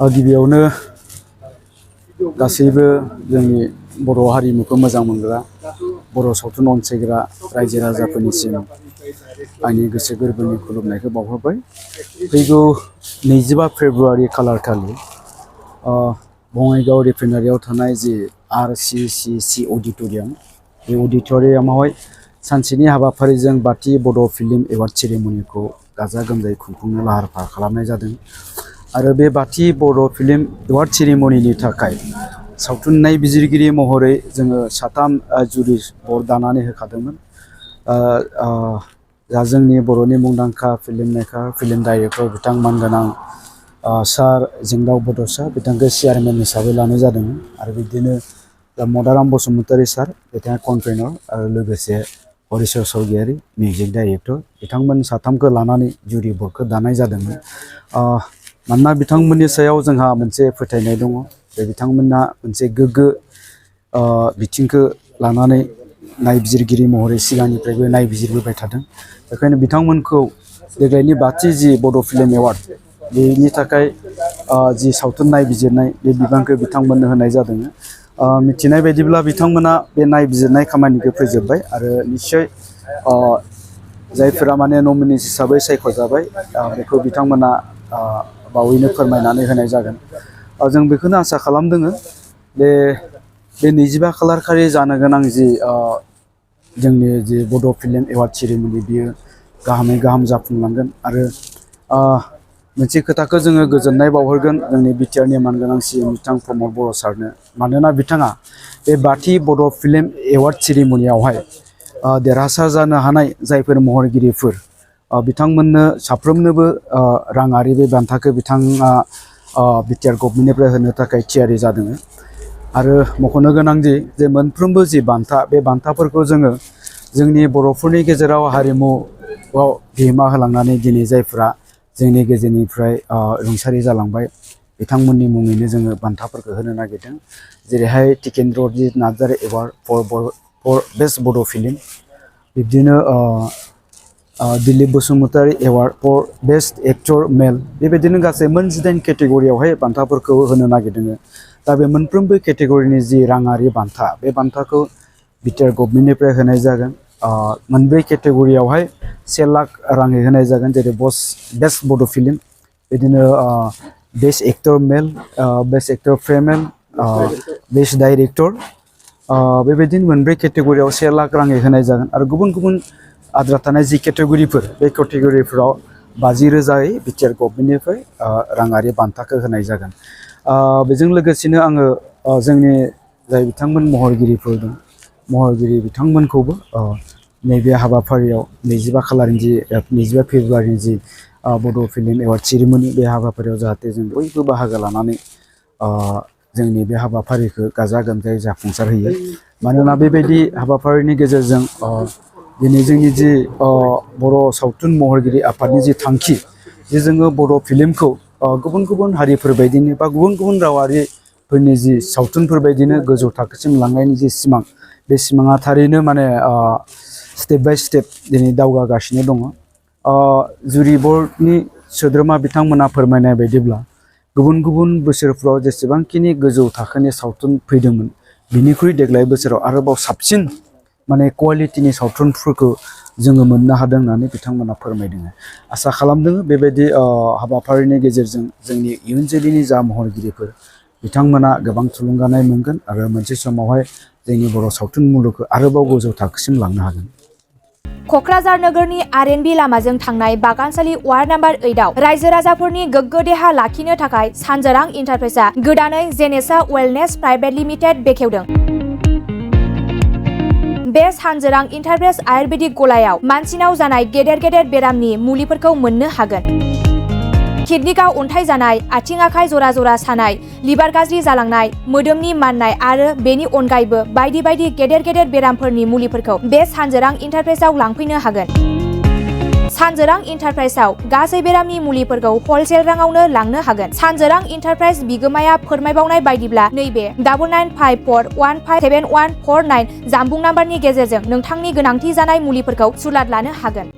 गिबियावनो गासैबो जोंनि बर' हारिमुखौ मोजां मोनग्रा बर' सावथुन अनसायग्रा रायजो राजाफोरनिसिम आंनि गोसो गोरबोनि खुलुमनायखौ बावहरबाय। फैगौ 25 फेब्रुआरि खालार खालि बङाइगाव रिफाइनारियाव थानाय जि RCCC अडिटोरियाम, बे अडिटोरियामावहाय सानसेनि हाबाफारिजों बाथि बड' फिल्म एवार्ड सेरेमनिखौ गाजा गोमजायै खुंफुंनो लाहार फाहार खालामनाय जादों। आरो बे बाथि बड' फिल्म एवार्ड सेरेमनिनि थाखाय सावथुन नायबिजिरगिरि महरै जोङो 3 जुरि बर्ड दानानै होखादोंमोन। दा जोंनि बर'नि मुंदांखा फिल्म मेकार, फिल्म डाइरेक्टर बिथां मानगोनां सार जोंदाव बड' सार बिथांखौ चेयारमेन हिसाबै लानाय जादोंमोन। आरो बिदिनो मदाराम बसुमतारी सार बिथाङा कनभेनर, आरो लोगोसे हरिचर स्वर्गियारी मिउजिक डाइरेक्टर, बिथांमोन 3खौ लानानै जुरि बर्डखौ दानाय जादोंमोन। मानोना बिथांमोननि सायाव जोंहा मोनसे फोथायनाय दङ जे बिथांमोना मोनसे गोग्गो बिथिंखौ लानानै नायबिजिरगिरि महरै सिगांनिफ्रायबो नायबिजिरबोबाय थादों। बेखायनो बिथांमोनखौ देग्लायनि बाथि जि बड' फिल्म एवार्ड बेनि थाखाय जि सावथुन नायबिजिरनाय बे बिबानखौ बिथांमोननो होनाय जादों। मिथिनाय बायदिब्ला बिथांमोना बे नायबिजिरनाय खामानिखौ फोजोबबाय आरो निश्चय जायफोरा माने नमिनिस हिसाबै सायख'जाबाय बेखौ बिथांमोना बावैनो फोरमायनानै होनाय जागोन। जों बेखौनो आसा खालामदों बे 25 खालार खालि जानो गोनां जि जोंनि जि बड' फिल्म एवार्ड सेरेमनि बियो गाहामै गाहाम जाफुंलांगोन। आरो मोनसे खोथाखौ जोङो गोजोननाय बावहरगोन जोंनि बिटिआरनि मानगोनां CM बिथां प्रमद बर' सारनो, मानोना बिथाङा बे बाथि बड' फिल्म एवार्ड सेरेमनियावहाय देरहासार जानो हानाय जायफोर महरगिरिफोर बिथांमोननो साफ्रोमनोबो राङारि बे बान्थाखौ बिथाङा बिटिआर गभर्नमेन्टनिफ्राय होनो थाखाय थियारि जादों। आरो मख'नो गोनांदि जे मोनफ्रोमबो जि बान्था, बे बान्थाफोरखौ जोङो जोंनि बर'फोरनि गेजेराव हारिमुआव बिहोमा होलांनानै दिनै जायफ्रा जोंनि गेजेरनिफ्राय रुंसारि जालांबाय बिथांमोननि मुङैनो जोङो बान्थाफोरखौ होनो नागिरदों। जेरैहाय Tikendrajit Narzary award for best Bodo' film, बिब्दिनो Dilip Basumatary award for best actor male, बेबायदिनो गासै मोन 18 केटेगरियावहाय बान्थाफोरखौ होनो नागिरदों। दा बे मोनफ्रोमबो केटेगरिनि जि राङारि बान्था, बे बान्थाखौ बिटिआर गभर्नमेन्टनिफ्राय होनाय जागोन। मोनब्रै केटेगरियावहाय 1 लाख राङै होनाय जागोन, जेरै बेस्ट बड' फिल्म, बिदिनो बेस्ट एक्टर मेल, best actor female, best director, बेबायदिनो मोनब्रै केटेगरियाव 1 लाख राङै होनाय जागोन। आरो गुबुन गुबुन आद्रा थानाय जि केटेगरिफोर, बे केटेगरिफोराव 50,000यै बिटिआर गभर्नमेन्टनिफ्राय राङारि बान्थाखौ होनाय जागोन। बेजों लोगोसेनो आङो जोंनि जाय बिथांमोन महरगिरिफोर दं, महरगिरि बिथांमोनखौबो नैबे हाबाफारियाव 25 फेब्रुआरिनि जि बड' फिल्म एवार्ड सेरेमनि, बे हाबाफारियाव जाहाथे जों बयबो बाहागो लानानै जोंनि बे हाबाफारिखौ गाजा गोमजायै जाफुंसार होयो। मानोना बेबायदि हाबाफारिनि गेजेरजों दिनै जोंनि जि बर' सावथुन महरगिरि आफादनि जि थांखि, जे जोङो बर' फिल्मखौ गुबुन गुबुन हारिफोर बायदिनो बा गुबुन गुबुन रावारिफोरनि जि सावथुनफोर बायदिनो गोजौ थाखोसिम लांनायनि जि सिमां, बे सिमाङा थारैनो माने स्टेप बाय स्टेप दिनै दावगागासिनो दङ। जुरि बर्डनि सोद्रोमा बिथांमोना फोरमायनाय बायदिब्ला गुबुन गुबुन बोसोरफ्राव जेसेबांखिनि गोजौ थाखोनि सावथुन फैदोंमोन, बिनिख्रुइ देग्लाय बोसोराव आरोबाव साबसिन माने क्वालिटिनि सावथुनफोरखौ जोङो मोननो हादों होननानै बिथांमोना फोरमायदों। आसा खालामदों बेबायदि हाबाफारिनि गेजेरजों जोंनि इयुन जोलैनि जा महरगिरिफोर बिथांमोना गोबां थुलुंगानाय मोनगोन आरो मोनसे समावहाय जोंनि बर' सावथुन मुलुगखौ आरोबाव गोजौ थाखोसिम लांनो हागोन। क'क्राझार नोगोरनि R&B लामाजों थांनाय बागानसालि वार्ड नम्बर 8आव रायजो राजाफोरनि गोग्गो देहा लाखिनो थाखाय सानजोरां इन्टारप्राइजआ गोदानै जेनेसा वेलनेस प्राइभेट लिमिटेड बेखेवदों। बे सानजोरां इन्टारप्राइज आयुर्वेदिक गलायाव मानसिनाव जानाय गेदेर गेदेर बेरामनि मुलिफोरखौ मोननो हागोन। किडनिकआव अन्थाइ जानाय, आथिं आखाइ जरा जरा सानाय, लिभार गाज्रि जालांनाय, मोदोमनि माननाय आरो बेनि अनगायैबो बायदि बायदि गेदेर गेदेर बेरामफोरनि मुलिफोरखौ बे सानजोरां इन्टारप्राइजआव लांफैनो हागोन। सानजोरां इन्टारप्राइजआव गासै बेरामनि मुलिफोरखौ हलसेल राङावनो लांनो हागोन। सानजोरां इन्टारप्राइज बिगोमाया फोरमायबावनाय बायदिब्ला नैबे 9954157149 जानबुं नाम्बारनि गेजेरजों नोंथांनि गोनांथि जानाय मुलिफोरखौ सुलाद लानो हागोन।